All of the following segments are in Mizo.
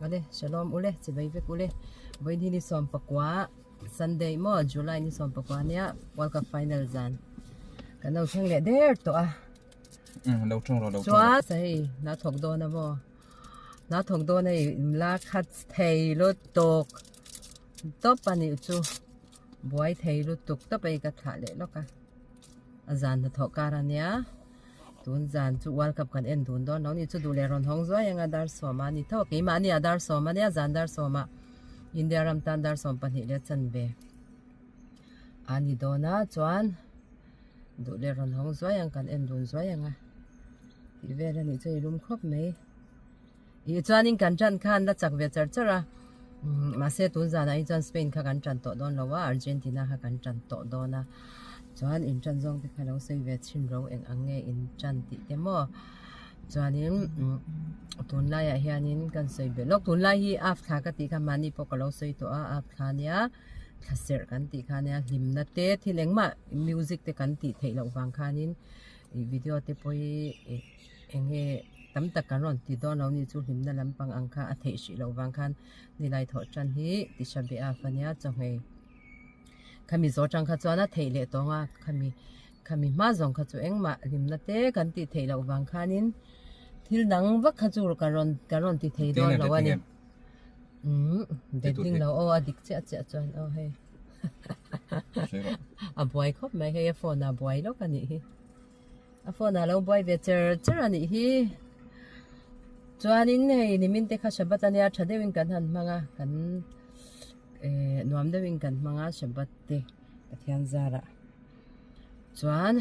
Vale, shalom ule, chibai vek ule. Vawiin hi ni 19 Sunday maw July ni 19 nia World Cup final zan. Kan lo thleng leh der tawh a. Um, lo thleng rawh, lo thleng rawh. Chuan sa hei, na thawk dawn a maw. Na thawk dawn hei, la khat thei lutuk. Tawp a nih chu. Buai thei lutuk tawp a i ka thlah leh lawk a. A zan hnathawh kar a nia. Tun zan chu World Cup kan en dun dawn lo ni chu duh leh rawn hawng zuai anga dar sawma a ni tho a keimah nia dar sawma nia zan dar sawma India ram tan dar 12 leh chanve a ni dawn a chuan duh leh rawn hawng zuai ang kan en dun zuai anga tih vel a nih chu i lum khawp mai ih chuanin kan tan khan la chak ve char char a mahse tun zanah hi chuan Spain kha kan tan tawh dawn lo a Argentina kha kan tan tawh dawn a chuan in tan zawng te kha lo sawi ve chhin ro eng ang nge in tan tih te maw chuanin tunlaiah hianin kan sawi belh lawk tunlai hi af thla ka tih kha mahni pawh ka lo sawi tawh a af thla nia thla serh kan tih kha nia hlimna te thil engmah music te kan tih theih loh vang khanin ih video te pawh hi ih eng nge tam tak kan rawn ti dawn lo ni chu hlimna lampang ang kha a theih hrih loh vang khan nilai thawh tan hi tisha be af ania chawhmeh khami zawh atang kha chuan a theih leh tawng a khami khami hma zawng kha chu engmah hlimna te kan tih theih loh vang khanin thil dang vak kha chu ka rawn ka rawn ti thei dawn lo a ni umm betting lo aw a dik chiah chiah chuan aw hei a buai khawp mai hei a phone ah buai lawk a nih hi. A phone ah lo buai ve cher cher a nih hi. Chuanin hei nimin te kha Shabbat ania tha deuhin kan han hmang a, kan eh nuam deuhin kan hmang a Shabbat te Pathian zarah. Chuan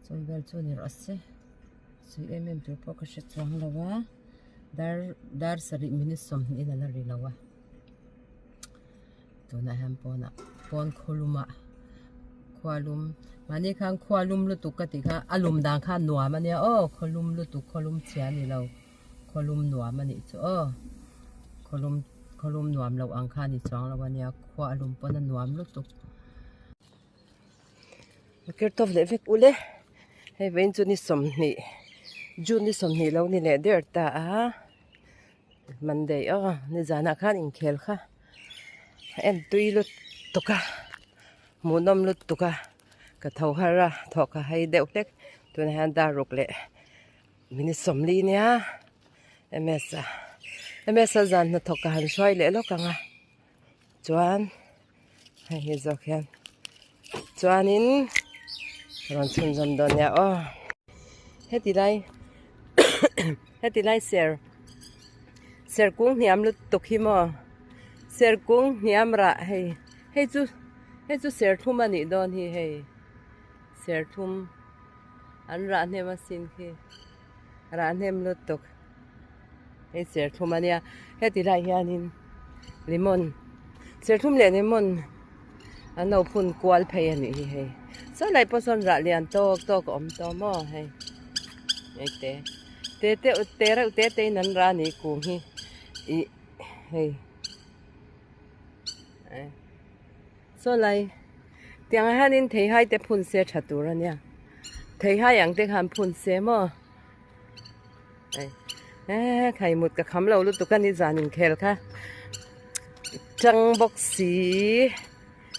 chumi vel chu ni rawh se, sui em em tur pawh ka hre chuang lo a, dar dar sarih minute 20 in a la ri lo a. Tunah hian pawnah pawn khawlumah khualum mahni khan khualum lutuk ka tih kha a lum dan kha nuam a nia aw khawlum lutuk khawlum chhia a ni lo khawlum nuam a nih chu aw khawlum khawlum nuam loh ang kha a ni chuang lo a nia khua a lum pawn a nuam lutuk. Ker tawp leh vek ule hei vawiin chu ni 20 June ni 20 lo ni leh der ta a. Monday aw nizanah khan inkhel kha a en tui lutuk a hmuhnawm lutuk a ka tho har a thawh ka hai deuh hlek tunah hian dar ruk leh minute 40 nia ms a ms a zan hnathawk ka han hruai leh lawk ang a chuan hei hi zawk hian chuanin rawn chhunzawm dawn nia aw heti lai heti lai ser ser kung hniam lutuk hi maw ser kung hniam rah hei hei chu hei chu serthlum a nih dawn hi hei serthlum an rah hnem asin khi rah hnem lutuk hei serthlum a nia heti lai hianin lemon serthlum leh lemon an lo phun kual phei a nih hi hei saw lai pawh sawn rah lian tawk tawk a awm tawh maw hei hei te te te te reuh te te in an rah a nih kum hi ih hei saw lai tiang ah hianin theihai te phun se tha tur a nia theihai ang te khan phun se maw. Eee khai mut ka kham lo lutuk a ni zan inkhel kha tang bawk si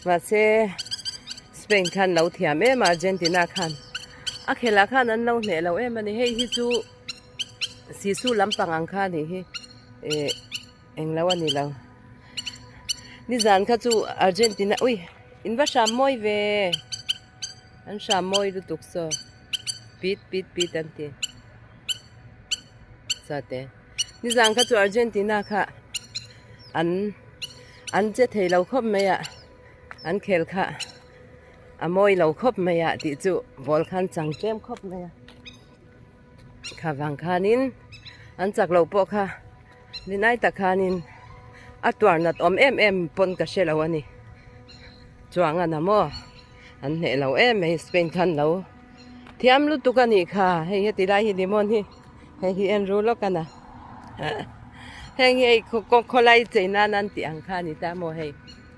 mahse Spain khan lo thiam em a Argentina khan a khelah khan an lo hneh lo em a ni hei hi chu sisu lampang ang kha a nih hi eh englo a ni lo nizan kha chu Argentina ui in va hram mawi ve an hram mawi lutuk saw. Pit pit pit an ti. Sate. Nizan kha chu Argentina kha an an che thei lo khawp mai a. An khel kha a mawi lo khawp mai a tih chu ball khan chang tlem khawp mai a. Kha vang khanin an chak lo pawh kha ninai tak khanin a tuar nat awm em em pawn ka hre lo a ni. Chuang a na maw? An hneh lo em mai Spain khan lo thiam lutuk a nih kha hei heti lai hi lemon hi hei hi en ru lawk a na heng hi hei khawlai chei nan an tih ang kha a ni ta maw hei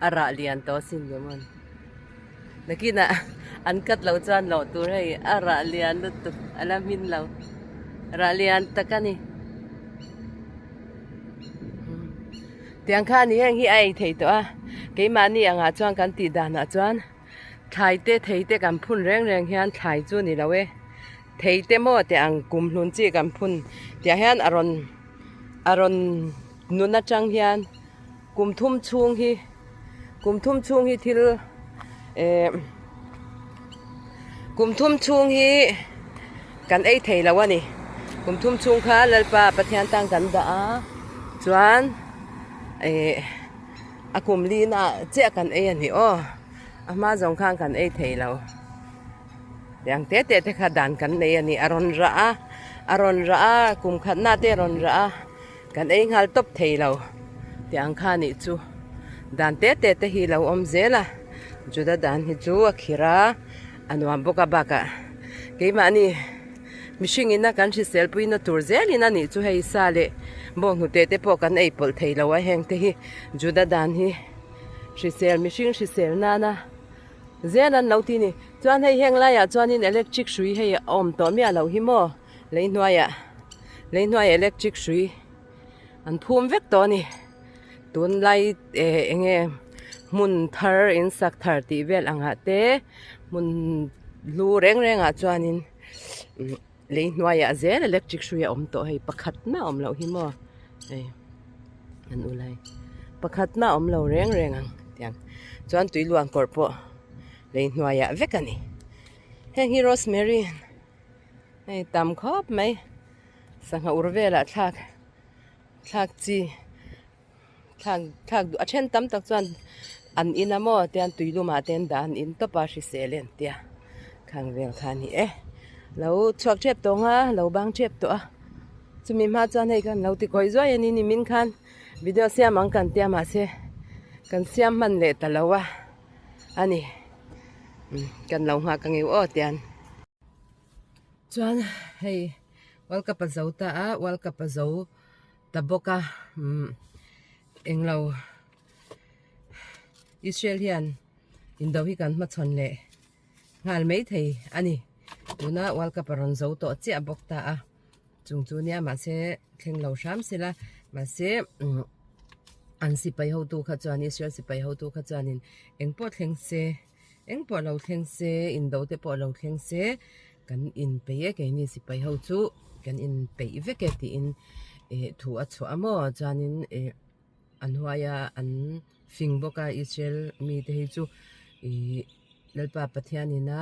a rah lian tawh asin lemon nakinah an cut loh chuan loh tur hei a rah lian lutuk a la hmin lo rah lian tak a ni. Tiang kha ani heng hi a ei thei tawh a, keimahni angah chuan kan tih danah chuan thlai te thei te kan phun reng reng hian thlai chu ni lo e, thei te maw teh ang kum hlun chi kan phun tiah hian a rawn a rawn nun atang hian kum thum chhung hi kum thum chhung hi thil eh kum thum chhung hi kan ei thei lo a ni kum thum chhung kha Lalpa Pathian tan kan dah a chuan eh a kum lina chiah kan ei a ni aw a hma zawng khan kan ei thei lo tiang te te te kha dan kan nei a ni a rawn rah a a rawn rah a kum khatna te a rawn rah a. Kan ei nghal tawp thei lo tih ang kha nih chu dan te te te hi lo awm zel a, Juda dan hi chu a khir a, a nuam bawk a bakah keimahni mihring ina kan hrisel puina tur zelin a nih chu hei sa leh bawnghnute te pawh kan ei pawlh thei lo a heng te hi Juda dan hi hrisel mihring hrisel nana zel an lo ti a ni. Chuan hei heng laiah chuanin electric hrui hei a awm tawh miah loh hi maw. Lei hnuaiah lei hnuaiah electric hrui an phum vek tawh a ni tunlai eh eng nge hmun thar in sak thar tih vel angah te hmun hlu reng reng ah chuanin lei hnuaiah zel electric hrui a awm tawh hei pakhat mah a awm loh hi maw hei an ulai pakhat mah a awm lo reng reng ang tiang chuan tui luan kawr pawh lei hnuaiah vek a ni heng hi rosemary. Hei tam khawp mai sangha ur velah thlak thlak chi thlak thlak duh a then tam tak chuan an in a maw tian tui lumah te an dah an in tawp a hrisel em tia khang vel kha a ni e lo chhuak tep tawh ang a lo bang tep tawh a chumi hma chuan hei khan lo ti kawi zuai a ni nimin khan video siam ang kan tia mahse kan siam hman leh ta lo a a ni kan lo nghak ang eu aw tian. Chuan hei world cup a zo ta a world cup a zo ta bawk a umm englo Israel hian indo hi kan hmachhawn leh nghal mai thei a ni tuna world cup a rawn zo tawh chiah bawk ta a chung chu nia mahse thleng lo hram sela mahse umm an sipai hotu kha chuan Israel sipai hotu kha chuanin engpawh thleng se. Eng pawh lo thleng se, indo te pawh lo thleng se, kan inpeih e keini sipai ho chu kan inpeih vek e tiin eh thu a chhuah a maw chuanin eh an huai a an fing bawk a Israel mite hi chu ih Lalpa Pathianin a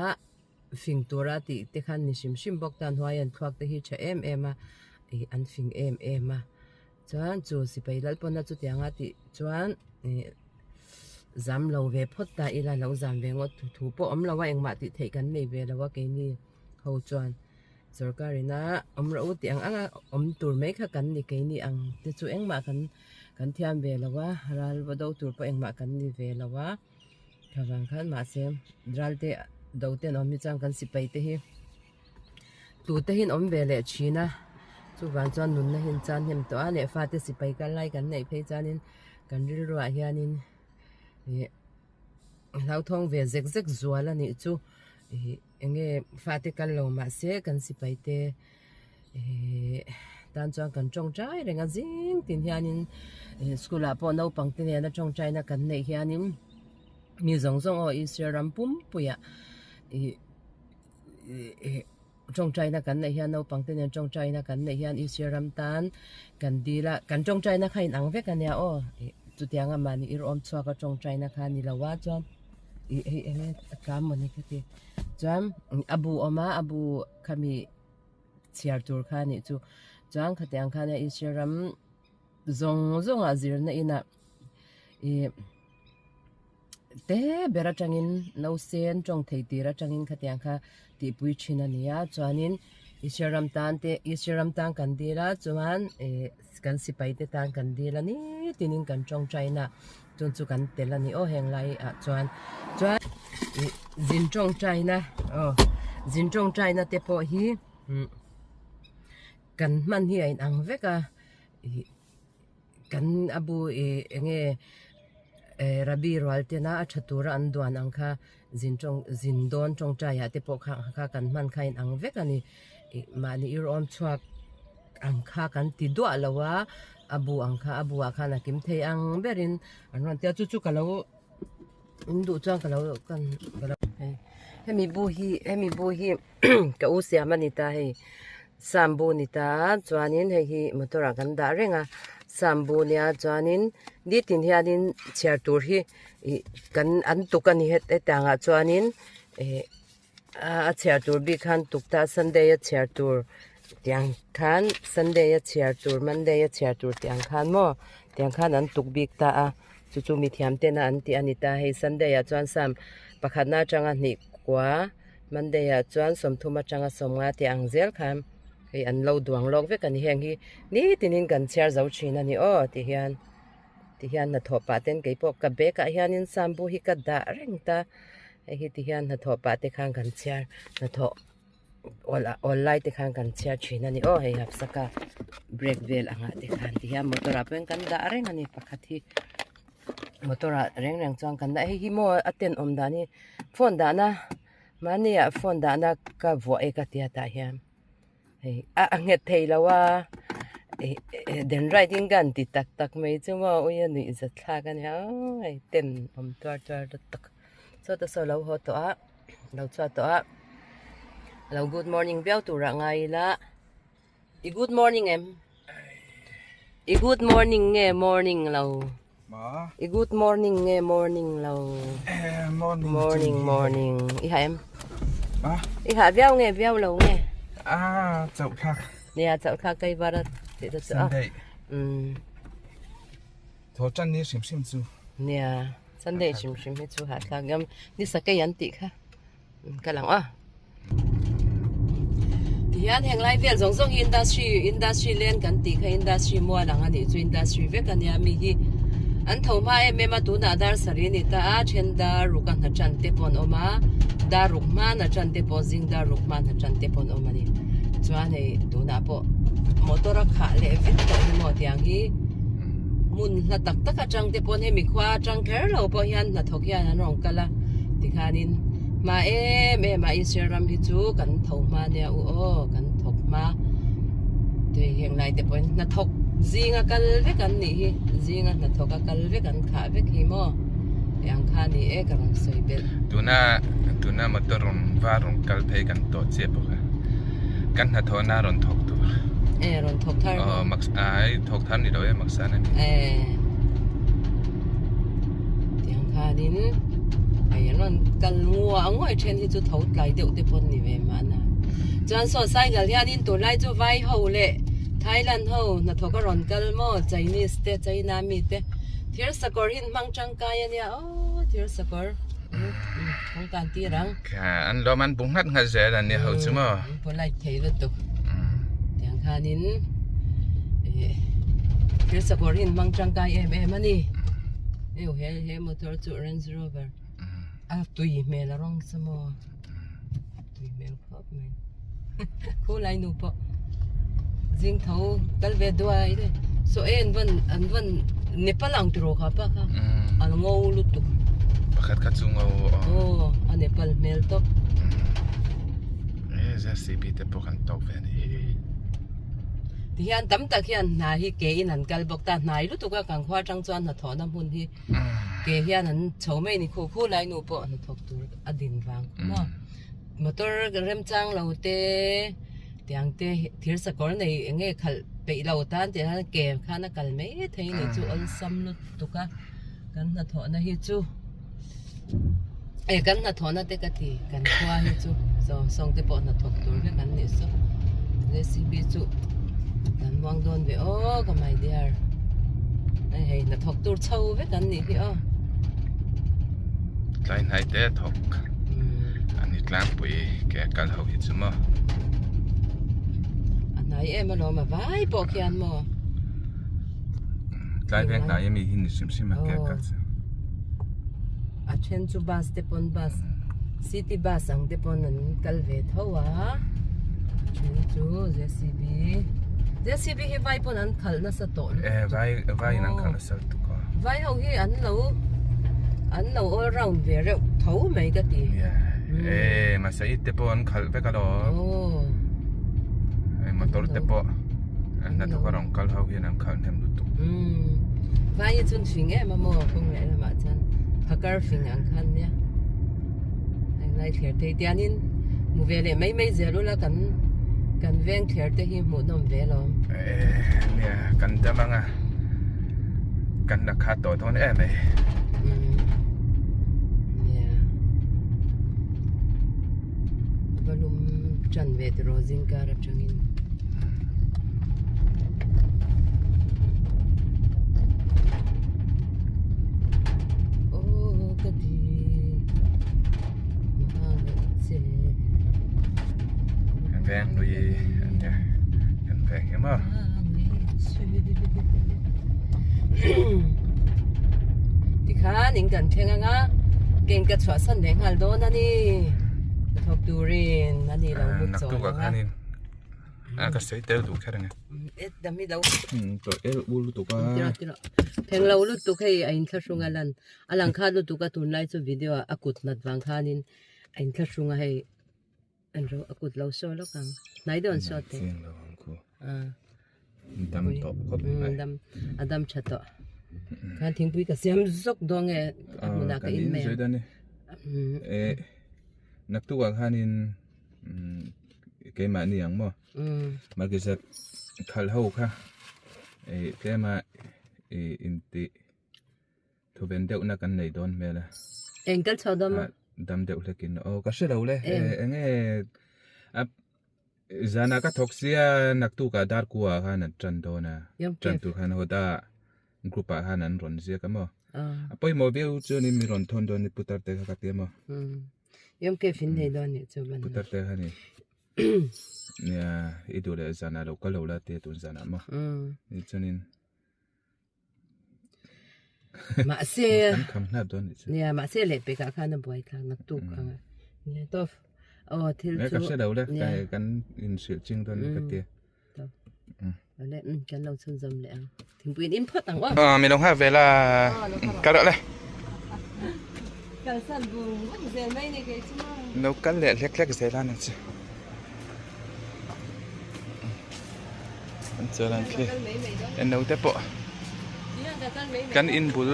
fing tura tih te khan ni hrim hrim bawk ta an huai an thluak te hi tha em em a ih an fing em em a. Chuan chu sipai lal pawna chutianga tih chuan ih zam lo ve phawt ta ila lo zam ve ngawt thu thu pawh awm lo a engmah tih theih kan nei ve lo a keini ho chuan sorkar ina awm rawh u tih ang anga awm tur mai kha kan ni keini ang te chu engmah kan kan thiam ve lo a ral va do tur pawh engmah kan ni ve lo a thlavang khan mahse ral te do ten awm hi chuan kan sipai te hi. Tute hi an awm ve leh thin a chuvang chuan nunna hi an chan hnem tawh a leh fate sipai kal lai kan neih phei chuanin kan rilruah hianin ih hlauthawng ve zek zek zual a nih chu ih eng nge fate kal lo mahse kan sipai te ih tan chuan kan tawngtai reng a zing tin hianin ih school ah pawh naupang te nena tawngtaina kan neih hianin mi zawng zawng aw Israel ram pumpuiah ih. Tawngtaina kan neih hian naupang te nen tawngtaina kan neih hian Israel ram tan kan dil a, kan tawngtaina kha inang vek ania aw chutiang a mahni irawm chhuak a tawngtaina kha a ni lo a chuan ih hei eng nge a tlam mawni ka ti chuan a bu awm a a bu khami chhiar tur kha a nih chu chuan khatiang khan Israel ram zawng zawngah zirna inah ih. Te ber atangin nausen tawng thei tir atangin khatiang kha tihpui thin a ni a chuanin Israel ram tan te Israel ram tan kan dil a chuan ih kan sipai te tan kan dil a nitinin kan tawngtaina chun chu kan tel a ni aw heng lai ah chuan chuan ih zin tawngtaina aw zin tawngtaina te pawh hi umm kan hman hi a inang vek a ih. Kan a bu ih eng nge eh Rabbi rual tena a tha tura an duan ang kha zin tawng zin dawn tawngtai ah te pawh kha kha kan hman kha a inang vek a ni ih mahni ir awm chhuak. ang kha kan ti duah lo a a bu ang kha a bu ah khan a kim thei ang berin an rawn tia chu chu ka lo in duh chuan ka lo kan ka lo hei hemi bu hi hemi bu hi ka u siam a ni ta hei sam bu ni ta chuanin hei hi motor ah kan dah reng a sam bu nia chuanin nitin hianin chhiar tur hi ih kan an tuk a ni hetiang ah chuanin ih. A chhiar tur bik khan tukta sunday a chhiar tur tiang khan sunday a chhiar tur monday a chhiar tur tih ang khan maw tiang khan an tuk bik ta a chu chu mithiam ten a an tih a ni ta hei sunday ah chuan sam pakhatna atanga hnih kua monday ah chuan sawmthum atanga sawmnga tih ang zel khan hei an lo duang lawk vek a ni heng hi nitinin kan chhiar zo thin a ni aw ti hian. Tihian hnathawh pah ten keipawh ka bag ah hianin sambu hi ka dah reng ta hei hi tihian hnathawh pah te khan kan chhiar hnathawh awl ah awl lai te khan kan chhiar thin a ni aw hei hapsaka break vel angah te khan tihian motor ah pawhin kan dah reng a ni pakhat hi motor ah reng reng chuan kan dah hei hi maw a tenawm dan hi phone dahna mahni ah phone dahna ka vuah e ka tia tah hian. Hei a a nghet thei lo a ih den right in ka han ti tak tak mai chu maw ui a nuih zat thlak a nia aww hei ten awm tuar tuar ta tak sawta saw lo haw tawh a lo chhuat tawh a lo good morning viau turah ngai ila i good morning em i good morning nge morning lo i good morning nge morning lo morning morning i ha em i ha viau nge viau lo nge chauh thlak nia chauh thlak kai var a tih te chu a Sunday tho tan ni hrim hrim chu nia Sunday hrim hrim hi chu ha thlak ngam ni sakei an tih kha Ka lang a. Tihian heng lai vel zawng zawng hi industry industry leng kan tih kha industry mual ang a nih chu industry vek a nia mi hi an tho hma em em a tunah dar sarih a ni ta a then dar ruk a hna tan te pawh an awm a dar ruk hma hna tan te pawh zing dar ruk hma hna tan te pawh an awm a ni chuan hei tunah pawh motor a khah leh vek tawh hi maw tiang hi hmun hla tak tak atang te pawn hemi khua atang kher lo pawh hian hnathawk hian an rawn kal a tikhanin hma em em a Israel ram hi chu kan tho hma nia u aw kan thawk hma tui heng lai te pawhin hnathawk zinga kal vek an nih hi zinga hnathawk a kal vek an khah vek hi maw tih ang kha a ni e ka rawn sawi belh. Tuna tuna motor rawn var rawn kal phei kan tawh chiah bawk a kan hnathawhna rawn thawk tur. E rawn thawk thar maw? Aw mak ai thawk thar ni lo e maksan a ni. E tiang khanin hei an rawn kal nguah nguai then hi chu tho tlai deuh te pawn ni ve mahna. Chuan saw cycle hianin tunlai chu vai ho leh Thailand ho hnathawk a rawn kal maw Chinese te China mi te thir sakawr hi an hmang tangkai a nia aw thir sakawr kawng tan tir ang. Kha an lawm an bu nghat nghat zel an nia ho chu maw. An polite thei lutuk. Tiang khanin eh thir sakawr hi an hmang tangkai em em a ni. Heu he he motor chu Range Rover a tui hmel a rawng chu maw tui hmel khawp mai. Khulai nu pawh zing tho kal ve duai le saw e an van an van Nepal ang tiraw kha pa kha an ngo lutuk pakhat kha chu ngo aw a Nepal hmel tawp e JCB te pawh kan tawk ve ani hi tihian tam tak hian hna hi ke in an kal bawk ta hnai lutuk a kan khua atang chuan hnathawhna hmun hi ke hian an chho mai a ni khu khulai nu pawh hnathawk tur a din vang maw. Motor remchang lo te tiang te thir sakawr nei eng nge khalh peih lo tan tih hian ke khan a kal mai thei ni chu awlsam lutuk a kan hnathawhna hi chu e kan hnathawhna te ka ti kan khua hi chu sawng sawng te pawh hnathawk tur vek an nih saw J C B chu kan muang dawn ve aw ka my dear hei hei hnathawk tur chho vek an nih hi aw. Tlai hnai te a thawk a ni tlangpui ke a kal ho hi chu maw. A hnai em alawm a vai pawh khian maw. Tlai veng hnai ami hi ni hrim hrim a ke a kal chu. A then chu bus te pawn bus city bus ang te pawn an kal ve tho a a then chu J C B J C B hi vai pawn an khalh nasa tawh lutuk. E vai vai in an khalh nasa lutuk a. Vai ho hi an lo an lo all round ve reuh tho mai ka ti. E mahse i te pawh an khalh vek alawm. Aw. Motor te pawh. Hnathawk a rawn kal ho hian an khalh hnem lutuk. Umm vai hi chun fing em a maw kawng leh lamah chuan phakar fing ang khan nia englai thler te hi tianin hmu ve leh mai mai zel ula kan kan veng thler te hi hmuh nawm ve alawm. Eh nia kan dam anga kan la khat tawh dawn em mai. Umm nia va lum tan ve tiraw zingkar atangin. Aw ka di hmangaih che. Kan veng hlui a nia kan veng hi maw. Tikhan in kan thleng anga keng ka chhuahsan leh nghal dawn a ni. Ka thawk turin a ni lo lut chawl Naktuk ah anga. khanin a ka sawi tel duh kher ange. Et dam hi lo. To el ul lutuk a. Tira tira. Pheng lo lutuk hei a inthlahrung a lan. A lang khat lutuk a tunlai chu video ah a kut nat vang khanin a inthlahrung a hei an ro a kut lo saw lawk ang. Hnai dawn saw teh. Chiang lo ang khu. Dam tawh khawp mai. Dam a dam tha tawh. Khan thingpui ka siam zawk dawn nge a hmunah ka in mai ang. Eh naktuk ah khanin keimahni ang maw Markizat khalh ho kha eh tlema eh intih Thuven deuhna kan nei dawn hmel a. Eng kal chho dawn maw? Dam deuh hlekin aw ka hre lo le. Eng nge a zana ka thawk sia naktukah darkua ah khan an tan dawn a. Tan tur khan hawt a group ah khan an rawn ziak a maw. A pawimawh viau chuanin mi rawn thawn dawn ni putar te kha ka ti a maw. Yom ke fin nei dawn nih chu ban. Putar te kha ni. Nia i duh leh zana lo kal lo la tia tun zanah maw. Ni chuanin. Mahse Kan kham hlap dawn nih chu. Nia mahse leh pekah khan a buai thlak nak tuk ang a. Nia tawp. Aw thil chu. Ka hre lo le Nia. Kan inhrilh ching dawn ka tia. Tawp. Awle kan lo chhunzawm leh ang. Thingpui in in phawt ang aw. Aw mi lo nghak ve la. Kal rawh le. Kalsan bung bung zel mai ni kei chu maw. Lo kal leh hlek hlek zel a ni chu. An chuan an khi en lo te pawh kan in bul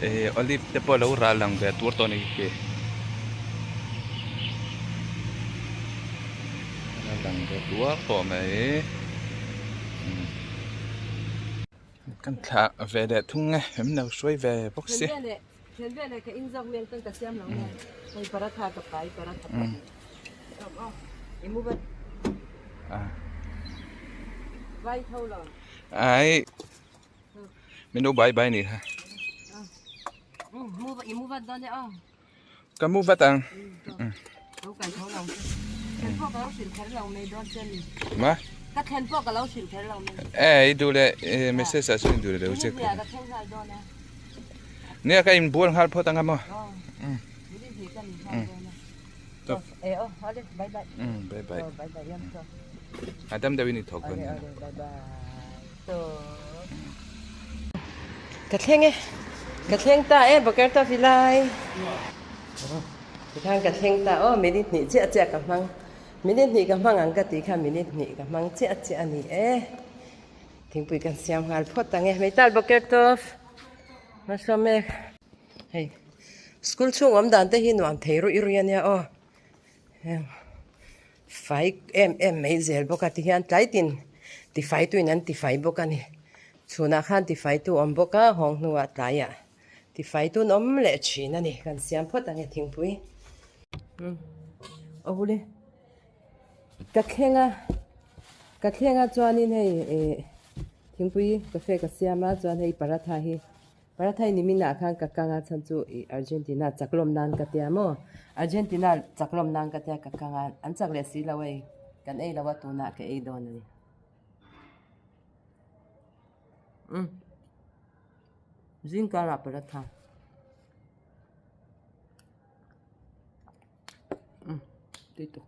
eh olive te pawh lo ral lang ve tur tawh a ni khi a lang ve tuar tawh mai kan thlah ve leh thung e em lo hruai ve bawk si. Ai min lo bai bai ni kha ka mu vat ang ma e i duh leh message ah chuan i duh leh lo check nia ka inbual nghal phawt anga maw bye bye a dam deuhin i thawk dawn nia Ka thleng e ka thleng ta e Baker ta vilai tikhan ka thleng ta aw minute hnih chiah chiah ka hmang minute hnih ka hmang ang ka tih kha minute hnih ka hmang chiah chiah a ni e thingpui kan siam nghal phawt ang e Meital Baker tawp hmasaw mek hei school chhung awm dan te hi nuam thei ruih ruih a nia aw heng. Fai em em mai zel bawk a tihian tlai tin tifai tuin an tifai bawk a ni. Chhunah khan tifai tu awm bawk a hawng hnuah tlaiah tifai tun awm leh thin a ni. Kan siam phawt ang e thingpui. Awle ka thleng a ka thleng a chuanin hei eh thingpui cafe ka siam a chuan hei paratha hi Paratha nimin ah khan ka kang a chhan chu ih Argentina chak lawm nan ka tia maw Argentina chak lawm nan ka tia ka kang a an chak leh si lo hei kan ei lo a tunah ka ei dawn a ni umm zingkar ah paratha umm tui tuk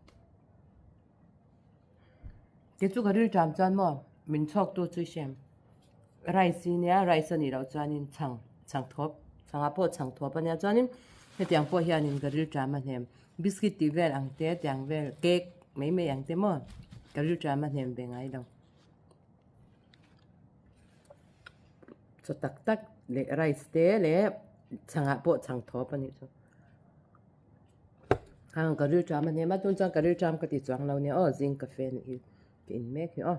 kei chu ka rilṭam chuan maw min chhawk tu chu i hriam. Rice hi nia rice a nih loh chuanin chhang chhang thawp chhangah pawh chhang thawp a nia chuanin hetiang pawh hianin ka rilṭam a hnem biscuit tih vel ang te tiang vel cake mai mai ang te maw ka rilṭam a hnem ve ngai lo. Chaw tak tak leh rice te leh chhangah pawh chhang thawp a nih chu. Hang ka rilṭam a hnem a, tun chuan ka rilṭam ka ti chuang lo nia aw zing cafe nih hi ka in mek hi aw.